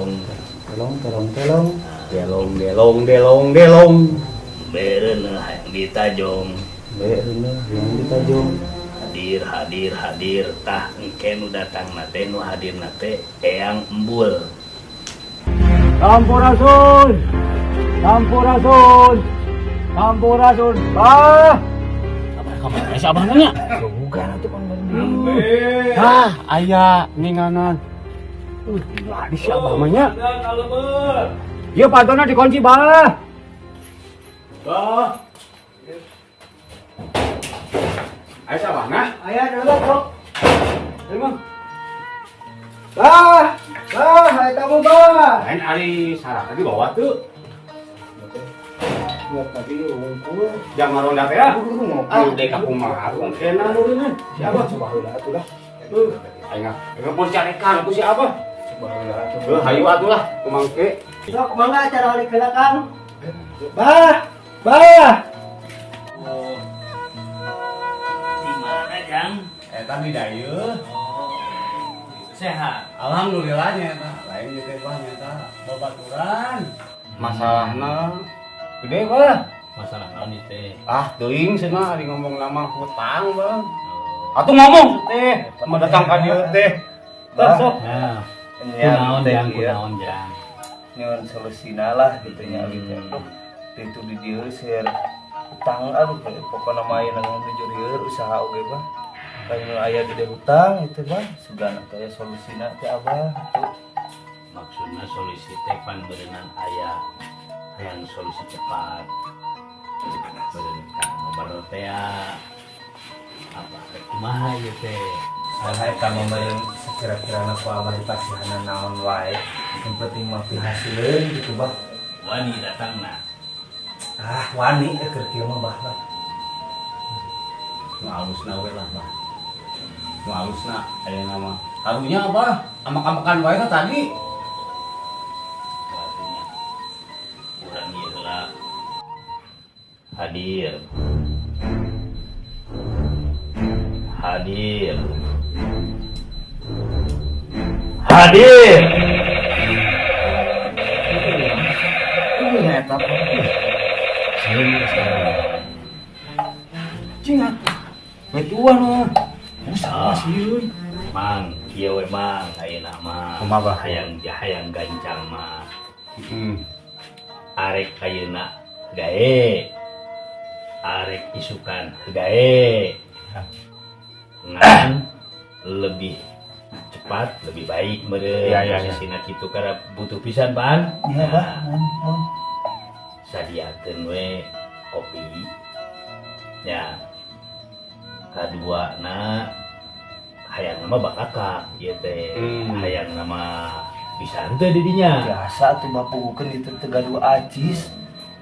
Telong. Telong, telong, telong. Delong delong delong delong. Bereuneuh hayang ditajong. Bereuneuh hayang ditajong. Hadir, hadir, hadir. Tah, engke nu datang na teh, nu hadir na teh Eyang Embul. Sampurasun. Sampurasun. Sampurasun. Bah. Abah kamana si abah nanya? Bukan atuh pang. Ah, aya ninganan. Gila di si abah mah nya. Ieu pantona dikunci, Bah. Bah. Aya si abahna? Aya dulu, Bro. Emang. Bah, bah, aya tamu, Bah. Lain ari sarah tadi bawa tuh. Ya tadi unggul. Jangan ronda teh ah. Ngopi. Ah, dek aku mah aku kena nurunan. Si abah. Coba heula atuh lah. Aing aing pun carekan ku si abah. Coba heula atuh. Heuh, hayu atuh lah kumangke. Sok mangga acara balik heula, Kang. Bah, bah. Oh. Di mana, Jang? Eta di dayeuh. Oh. Sehat. Alhamdulillah nya eta. Lain ieu teh bah nya eta babaturan. Masalahna gede bah. Masalah naon ieu teh? Ah, teuing cenah ari ngomong nama hutang, Bang. Atuh ngomong teh, mau datang ka dieu teh. Tah sok. Nah, Nya, kunaon teh Jang, ieu. Kunaon Jang. Nyuwun solusina lah gitu nya abi teh. Aduh, itu di dieu seur hutang, aduh, pokona mah ayeuna nuju rieur usaha oge bah. Kayak aya gede hutang itu bah, segala teh solusina teh abah gitu. Maksudna solusi teh pan berenang aya hayang solusi cepat. Beureun ka ngobrol teh ya. Apa rek kumaha ieu teh? Salah eta mah meureun sekira-kirana ku abah dipasihanan naon wae. Yang penting mah pihasileun gitu bah. Wani datangna. Ah, wani keur kieu mah bah lah. Nu alusna we lah, Bah. Nu alusna ayeuna mah. Karunya Abah, amak-amakan wae tah tadi. Artinya urang ieu heula. Hadir. Hadir. Hadir. Ini eta apa? Cing atuh. Wetuan mah. Ah. Sieun. Mang, kieu we Mang, ayeuna mah. Kumaha, Bah? Hayang hayang gancang mah. Heeh. Arek ayeuna gae. Arek isukan gae. Ngan lebih cepat lebih baik meureun Ya. posisina kitu karena butuh pisan pan. Iya bah. Naon? Sadiakeun we kopi. Ya. Kadua na hayang nama bakakak ieu teh. Hayang nama bisa henteu di dinya. Biasa tuh bapugukeun itu teu gaduh acis.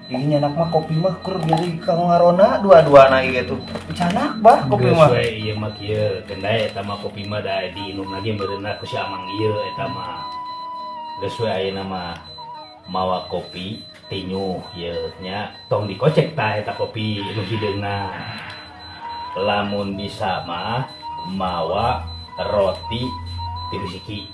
Ieu nyanak mah kopi mah kur jadi kang ngarona dua-duana ieu tuh. Canak bah kopi Geus mah. we ieu mah kieu, kendai eta mah kopi mah da diinum lagi meureunna ku si amang ieu eta mah. Geus we ayeuna mah mawa kopi tinyuh ieu nya, tong dikocek tah eta kopi nu hideungna. Lamun bisa mah mawa roti tilu siki.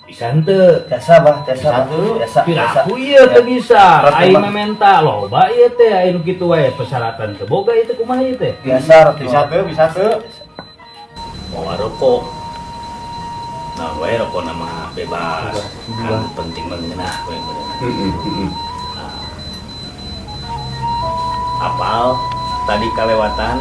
Bisa henteu? Biasa bah, biasa Bisa bah. tuh. Biasa, biasa. Piraku ieu teu bisa. Roti Aing mah. mementa loba ieu teh, aya nu kitu wae persyaratan teu boga ieu teh kumaha ieu teh? Biasa roti. Bisa tuh, bisa tuh. Mawa rokok. Nah, wae rokok nama bebas. Kan penting mah ngeunah we bener. Heeh. Apal tadi kalewatan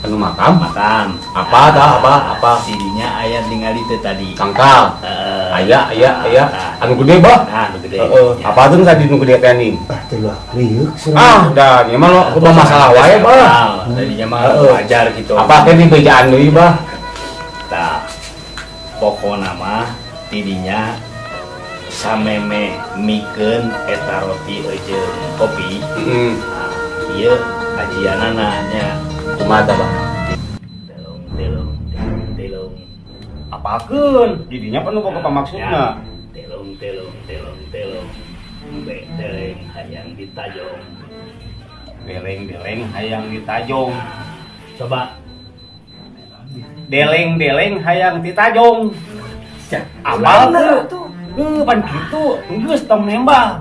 Anu makam? Makam. Apa dah, apa, apa? Sidinya aya ningali teh tadi. Tangkal. Heeh. Aya, aya, aya. Nah. Anu gede bah. Nah, anu gede. Heeh. Ya. Apa tuh tadi nu gede teh nih? Ah, teu lah. Riuk serem. Ah, dah, ieu mah lo kudu masalah wae bah. Tadinya mah Heeh. wajar gitu. Apa teh di bejaan deui bah? Tah. Pokona mah tidinya sameme mikeun eta roti jeung kopi. Heeh. Nah, ieu ajianana nya. Kumaha tah bah? Telung telung telung telung. Apakeun? Didinya pan nu boga pamaksudna. Ya. Telung telung telung telung. Be teleng hayang ditajong. Deleng-deleng hayang ditajong. Coba. Deleng-deleng hayang ditajong. Apal Bener tuh? Tuh. Heuh, pan kitu, geus tong nembak.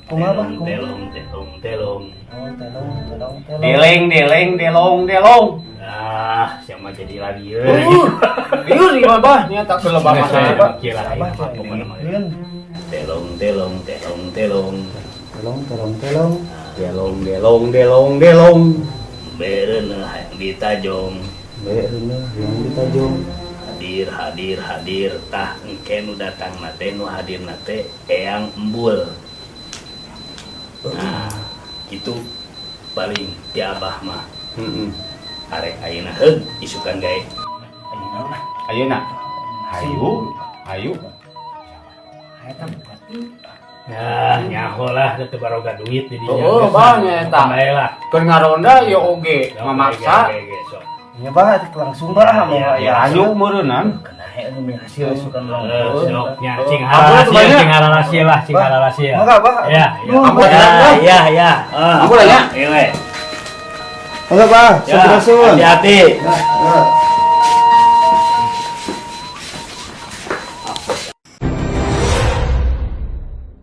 Kumaha, Bah? Telong, Kumaha? telong, telong, telong. Oh, telong, telong, telong. Deleng, deleng, delong, delong. Ah, siapa jadi lagi euy. Iya sih mah, Bah, nya tak lebah masalah, Bah. Kira Abah teh pokoknya mah. dengekeun. Telong, telong, telong, telong. Telong, telong, telong. Delong, delong, delong, delong. Bereuneuh hayang ditajong. Bereuneuh hayang ditajong. Hadir, hadir, hadir. Tah engke nu datang na teh, nu hadir na teh Eyang Embul. Nah, itu paling ti Abah mah. Heeh. Arek ayeuna heug isukan gae. Ayeuna lah. Ayeuna. Hayu, hayu. Eta bukan. Ya, nyaho lah teu baroga duit di dinya. Oh, bah, nya eta. Bae lah. Keur ngaronda ya oge mamaksa. Oke, oke, sok. Nya, Bah, langsung, Bah, mau Ya, aya Hayu meureunnan. Kena heuh hasil isukan urang. Eh, sok nya cing Ampun, halalasia, banyak. Cing halalasia lah, cing halalasia. Mangga, Bah. Ya, ya. Ampun, Ya, Bah. ya, ya. Ah. Ampun, ya. Iya, we. Mangga, Bah. Ya, Sampurasun. hati-hati. Ya.